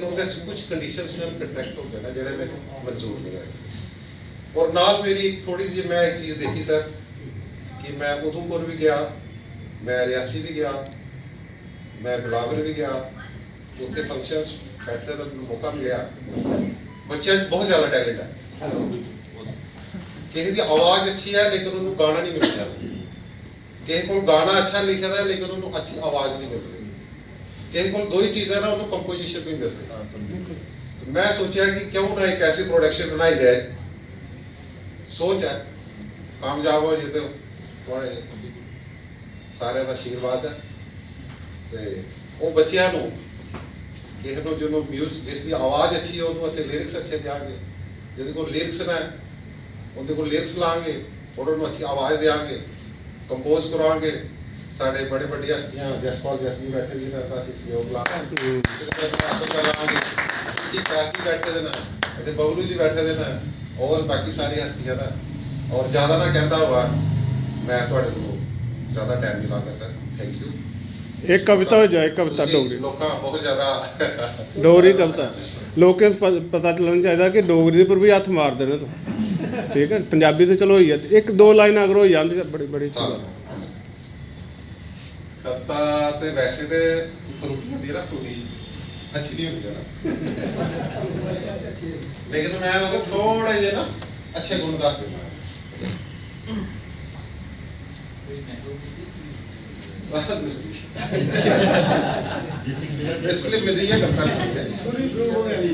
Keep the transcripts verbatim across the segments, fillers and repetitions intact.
ਉਹਦੇ ਕੁਝ ਕੰਡੀਸ਼ਨਸ ਨਾਲ ਕੰਟਰੈਕਟ ਹੋ ਗਏ ਨਾ, ਜਿਹੜੇ ਮੈਨੂੰ ਮਨਜ਼ੂਰ ਨਹੀਂ ਹੋਏ। ਔਰ ਨਾਲ ਮੇਰੀ ਇੱਕ ਥੋੜੀ ਜਿਹੀ, ਮੈਂ ਇੱਕ ਚੀਜ਼ ਦੇਖੀ ਸਰ, ਕਿ ਮੈਂ ਉਧਮਪੁਰ ਵੀ ਗਿਆ, ਮੈਂ ਰਿਆਸੀ ਵੀ ਗਿਆ, ਮੈਂ ਬਿਲਾਵਲ ਵੀ ਗਿਆ, ਉੱਥੇ ਫੰਕਸ਼ਨਸ ਬੈਠਣ ਦਾ ਮੈਨੂੰ ਮੌਕਾ ਮਿਲਿਆ। ਬੱਚਿਆਂ 'ਚ ਬਹੁਤ ਜ਼ਿਆਦਾ ਟੈਲੈਂਟ ਹੈ। ਕਿਸੇ ਦੀ ਆਵਾਜ਼ ਅੱਛੀ ਹੈ, ਲੇਕਿਨ ਉਹਨੂੰ ਗਾਣਾ ਨਹੀਂ ਮਿਲਦਾ। ਕਿਸੇ ਕੋਲ ਗਾਣਾ ਅੱਛਾ ਲਿਖਿਆ ਦਾ ਹੈ, ਲੇਕਿਨ ਉਹਨੂੰ ਅੱਛੀ ਆਵਾਜ਼ ਨਹੀਂ ਮਿਲ ਰਹੀ। ਕਿਸੇ ਕੋਲ ਦੋ ਹੀ ਚੀਜ਼ਾਂ ਨੇ, ਉਹਨੂੰ ਕੰਪੋਜੀਸ਼ਨ ਨਹੀਂ ਮਿਲ ਰਹੀ। ਤੇ ਮੈਂ ਸੋਚਿਆ ਕਿ ਕਿਉਂ ਨਾ ਇੱਕ ਐਸੀ ਪ੍ਰੋਡਕਸ਼ਨ ਬਣਾਈ ਜਾਏ। ਸੋਚ ਹੈ, ਕਾਮਯਾਬ ਹੋ ਜੇ ਤੇ ਤੁਹਾਡੇ ਸਾਰਿਆਂ ਦਾ ਆਸ਼ੀਰਵਾਦ ਹੈ। ਤੇ ਉਹ ਬੱਚਿਆਂ ਨੂੰ, ਕਿਸੇ ਨੂੰ, ਜਿਹਨੂੰ ਮਿਊਜ਼ਿਕ, ਜਿਸ ਦੀ ਆਵਾਜ਼ ਅੱਛੀ ਹੈ, ਉਹਨੂੰ ਅਸੀਂ ਲਿਰਿਕਸ ਅੱਛੇ ਦਿਆਂਗੇ। ਜਿਹਦੇ ਕੋਲ ਲਿਰਿਕਸ ਨਾ ਹੈ, ਉਹਦੇ ਕੋਲ ਲਿਰਿਕਸ ਲਾਂਗੇ, ਔਰ ਉਹਨੂੰ ਅੱਛੀ ਆਵਾਜ਼ ਦਿਆਂਗੇ, ਕੰਪੋਜ਼ ਕਰਾਂਗੇ। ਸਾਡੇ ਬੜੇ ਵੱਡੀਆਂ ਹਸਤੀਆਂ, ਜਸਪਾਲ ਜੈਸੀ ਬੈਠੇ ਜੀ, ਤਾਂ ਅਸੀਂ ਸਹਿਯੋਗ ਲਾਂਗੇ, ਕਰਾਂਗੇ। ਕੀ ਕਾਤੀ ਬੈਠੇ ਦੇ ਨਾ, ਤੇ ਬਬਲੂ ਜੀ ਬੈਠੇ ਦੇ ਨਾ, ਔਰ ਬਾਕੀ ਸਾਰੀ ਹਸਤੀਆਂ ਦਾ। ਔਰ ਜ਼ਿਆਦਾ ਨਾ ਕਹਿੰਦਾ ਹੋਇਆ, ਮੈਂ ਤੁਹਾਡੇ ਕੋਲ ਜ਼ਿਆਦਾ ਟਾਈਮ ਨਹੀਂ ਲਾਂਗਾ ਸਰ। Thank you. ਇੱਕ ਕਵਿਤਾ ਹੋ ਜਾਏ, ਕਵਿਤਾ ਤੁਸੀਂ ਡੋਗਰੀ। ਲੋਕਾਂ ਬਹੁਤ ਜ਼ਿਆਦਾ ਡੋਗਰੀ ਕਵਿਤਾ। ਲੋਕਾਂ ਨੂੰ ਪ- ਪਤਾ ਚੱਲਣਾ ਚਾਹੀਦਾ ਕਿ ਡੋਗਰੀ ਦੇ ਉੱਪਰ ਵੀ ਹੱਥ ਮਾਰਦੇ ਨੇ ਤੂੰ। ਠੀਕ ਹੈ, ਪੰਜਾਬੀ ਤੇ ਚਲੋ ਹੋਈ ਹੈ, ਇੱਕ ਦੋ ਲਾਈਨ ਅਗਰ ਹੋ ਜਾਣ ਤੇ ਬੜੀ ਬੜੀ ਅੱਛੀ ਗੱਲ ਹੈ। ਕਵਿਤਾ ਤੇ ਵੈਸੇ ਤੇ ਫਰੂਟੀ ਹੁੰਦੀ ਹੈ ਨਾ, ਫਰੂਟੀ ਅੱਛੀ ਨਹੀਂ ਹੁੰਦੀ ਹੈ ਨਾ, ਲੇਕਿਨ ਮੈਂ ਉਹਦੇ ਥੋੜੇ ਜਿਹੇ ਨਾ ਅੱਛੇ ਗੁਣ ਦੱਸ ਦਿੰਦਾ। ਆਹ ਦੂਸਰੀ। ਇਸ ਲਈ ਮਿਲਦੀ ਹੈ ਕਵਿਤਾ ਨਹੀਂ ਹੈ। ਪੂਰੀ ਪ੍ਰੂਵ ਹੋ ਗਈ।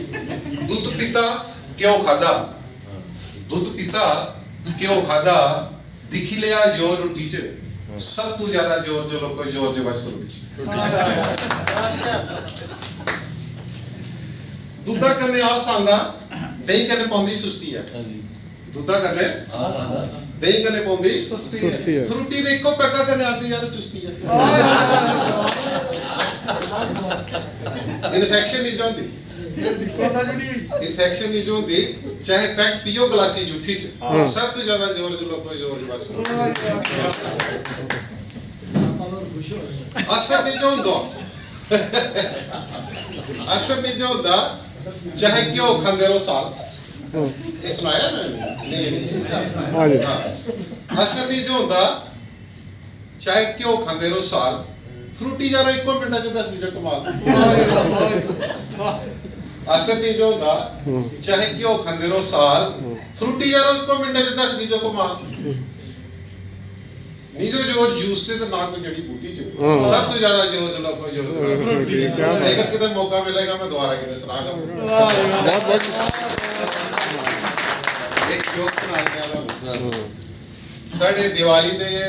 ਦੁੱਧ ਪੀਤਾ, ਘਿਓ ਖਾਦਾ। ਦੁੱਧ ਪੀਤਾ, ਘਿਓ ਖਾਦਾ, ਦਿਖੀ ਲਿਆ ਜ਼ੋਰ ਰੋਟੀ ਚ। ਸਭ ਤੋਂ ਜ਼ਿਆਦਾ ਜ਼ੋਰ ਜੋ ਲੋਕੋ ਜ਼ੋਰ ਜੋ ਬਸ ਰੋਟੀ ਚ। ਦੁੱਧਾ ਕਨੇ ਆਲਸ ਆਂਦਾ, ਦਹੀਂ ਕਨੇ ਪਾਉਂਦੀ ਸੁਸਤੀ ਹੈ। ਦੁੱਧਾ ਕਨੇ, ਦਹੀਂ ਕਨੇ ਪਾਉਂਦੀ ਸੁਸਤੀ ਹੈ। ਫਰੂਟੀ ਦੇ ਇੱਕੋ ਪੈਗਾ ਕਨੇ ਆਂਦੀ ਯਾਰ ਚੁਸਤੀ ਹੈ। ਇਨਫੈਕਸ਼ਨ ਨਹੀਂ ਜਾਂਦੀ। ਇਨਫੈਕਸ਼ਨ ਨਹੀਂ ਜੋ ਹੁੰਦੀ, ਚਾਹੇ ਪੈਕ ਪੀਓ ਗਲਾਸੀ ਜੁੱਠੀ ਚ, ਸਭ ਤੋਂ ਜ਼ਿਆਦਾ ਜ਼ੋਰ ਜੋ ਲੋਕੋ ਜ਼ੋਰ ਜੋ ਬਸ। ਅਸਰ ਨਹੀਂ ਜੋ ਹੁੰਦਾ, ਅਸਰ ਨਹੀਂ ਜੋ ਹੁੰਦਾ, ਚਾਹੇ ਘਿਓ ਖਾਂਦੇ ਰਹੋ ਸਾਲ। ਇਹ ਸੁਣਾਇਆ ਮੈਂ? ਨਹੀਂ, ਨਹੀਂ। ਹਾਂਜੀ। ਅਸਰ ਨਹੀਂ ਜੋ ਹੁੰਦਾ, ਚਾਹੇ ਘਿਓ ਖਾਂਦੇ ਰਹੋ ਸਾਲ, ਫਰੂਟੀ ਯਾਰੋ ਇੱਕੋ ਮਿੰਟਾਂ ਚ ਦੱਸਦੀ ਜੋ ਕਮਾਲ। ਅਸਰ ਨਹੀਂ ਜੋ ਹੁੰਦਾ, ਚਾਹੇ ਘਿਓ ਖਾਂਦੇ ਰਹੋ ਸਾਲ, ਫਰੂਟੀ ਯਾਰੋ ਇੱਕੋ ਮਿੰਟਾਂ ਚ ਦੱਸਦੀ ਜੋ ਕਮਾਲ। ਨਹੀਂ ਜੋ ਜ਼ੋਰ ਜੂਸ ਤੇ ਤੇ ਨਾ ਕੋਈ ਜੜੀ ਬੂਟੀ ਚ। ਹਾਂ। ਸਭ ਤੋਂ ਜ਼ਿਆਦਾ ਜ਼ੋਰ ਜੋ ਲੋਕੋ ਜ਼ੋਰ। ਫਰੂਟੀ, ਕਿਆ ਬਾਤ। ਲੇਕਿਨ ਕਿਤੇ ਮੌਕਾ ਮਿਲੇਗਾ, ਮੈਂ ਦੁਬਾਰਾ ਕਿਤੇ ਸੁਣਾਗਾ। ਬਹੁਤ ਬਹੁਤ ਇੱਕ ਜੋਕ ਸੁਣਾ ਦਿਆਂ ਤੁਹਾਨੂੰ। ਸਾਡੇ ਦੀਵਾਲੀ ਦੇ